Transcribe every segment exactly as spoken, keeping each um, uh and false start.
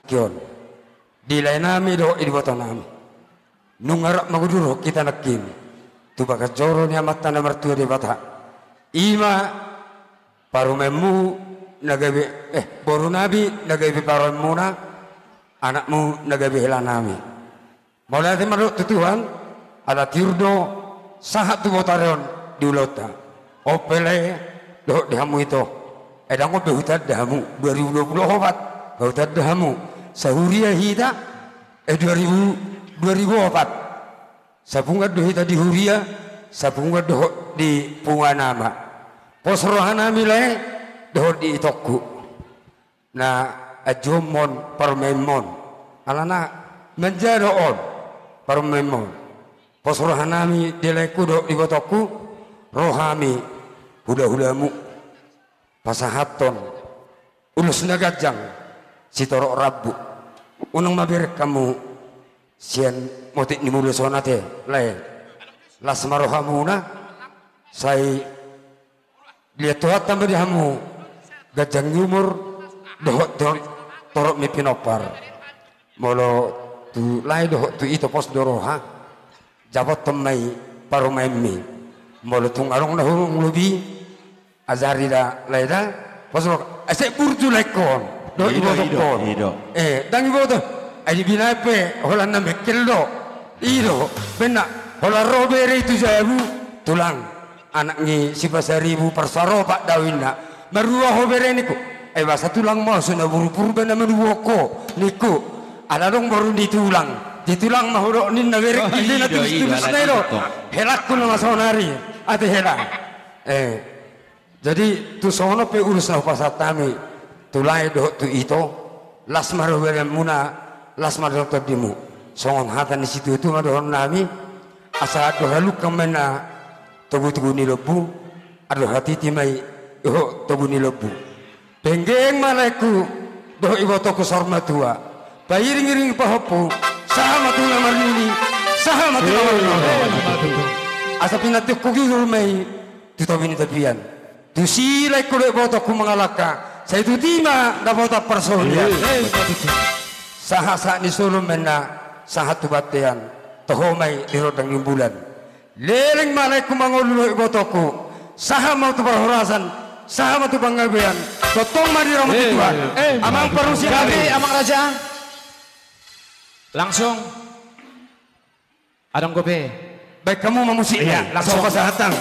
Kion. Di laenami dohot di ibotonami. Nunga rap mangudurhon hita nangkin tu bagas joro ni Amanta na martua Debata. I ma parumaenmu na gabe, eh, borunami na gabe parumaenmuna, anakmu na gabe helanami. Mauliate ma dohot tu Tuhan, ala tiur do sahat tu botari on di ulaonta. On pe lae dohot di hamu ito. Ai ndang on be hutanda hamu dua ribu dua puluh opat, nga hutanda hamu. Sahuria hita, eh, dua ribu, dua ribu opat. Sapunguan do hita di huria, sapunguan dohot di punguan ama. Pos rohanami lae dohot di itongku. Na anjuhonmon parumaenmon. Alana manja do on parumaenmon. Pos rohanami di laengku dohot di ibotongku, ro hami hulahulamu pasahathon ulos na ganjang sitorop rambu. Unang mabereng hamu sian motik ni mula songon i ate lae. Las ma rohamuna, sai liat Tuhanta ma di hamu ganjang ni umur dohot tor-, torop ni pinompar. Molo tu lae dohot tu ito pos do roha, jabothon ma i parumaenmi. Molo tung adong na hurang lobi, ajari da lae da, pos do roha. Asa burju laengkon dohot ibotongkon. Eh, ndang iboto. Ai di binaen pe holan na mengkel do. I do, bena, holan ro bere i tu jabu, tulang. Anak ni Sipasaribu parsaropa do inna. Marua ho bere ningku. Ai boasa tulang ma ho, so na boru Purba na manubuhon ho ningku. Ala adong boru ni tulang, di tulang ma hudok ninna bere. Oh, i do, i do. Helangku nama saonari. Ate hela. Eh. Jadi tu songon on pe ulos na hupasahat hami tu lae dohot tu ito. Las ma roha badanmuna, las ma dohot tondimu. Songon hata ni situatua ma dohononnami. Asa andor halungka ma inna togutogu ni lombu, andor hatiti ma i dohot togu ni lombu. Penggeng ma laengku dohot ibotongku saur matua, pairingiring pahompu, sahat ma tu na marnini, sahat ma tu na marnono. Asa pinantikhon gigir ma i tu topi ni tapian. Tusi laengku dohot ibotongku mangalangka, sai tutu i ma dapotan parsaulian. Sahat sahat ni solu ma inna sahat tu bontean, toho ma i di rondang ni bulan. Leleng ma laengku mangolu dohot ibotongku, sahat ma tu parhorasan, sahat ma tu panggabean, tongtong ma dirahmati Tuhan. Amang parusian nami, amang raja. Langsung. Adong dope. Baen hamu ma musikna. Iya, langsung pasahat hami.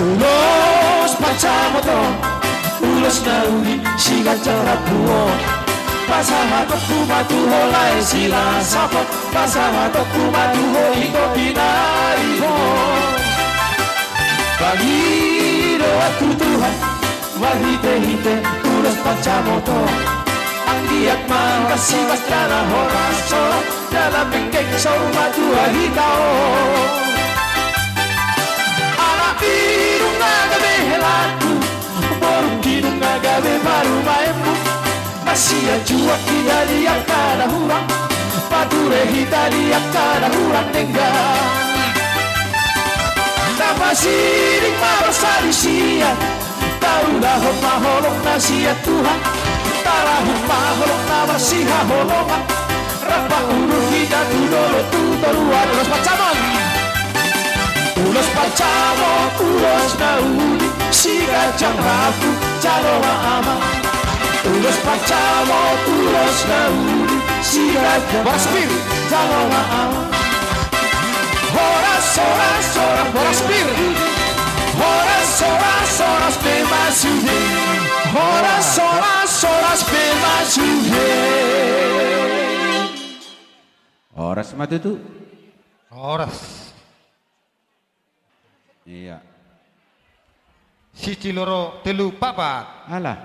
Ulos pansamot on, ulos na uli, siganjang rambu on. Pasahatonku ma tu ho lae Silasapot, pasahatonku ma tu ho ito pinaihon. Pangidoan tu Tuhan, marhitehite ulos pansamot on. Anggiat ma sipasada horas on, jala penggeng saur matua hita on. Anak ni nunga gabe helangku, boru ni nunga gabe parumaenmu. Masianjuan hita di angka na hurang, pature hita di angka na hurang denggan. Na masiring ma parsalisian, taulahon ma holong na sian Tuhan, tarahum ma holong na marsihaholongan. Rap mangudurhon hita tu dolok tu toruan. Ulos pansamot. Ulos pansamot, ulos na uli, siganjang rambu, jalo ma amang. Ulos pansamot, ulos na uli, siganjang rambu, jalo ma amang. Horas, horas, horas, horas pir. Horas, horas, horas pe ma sude. Horas, horas, horas pe ma sude. Horas ma tutu. Horas. Iya. Sitio loro telu papat. Alah.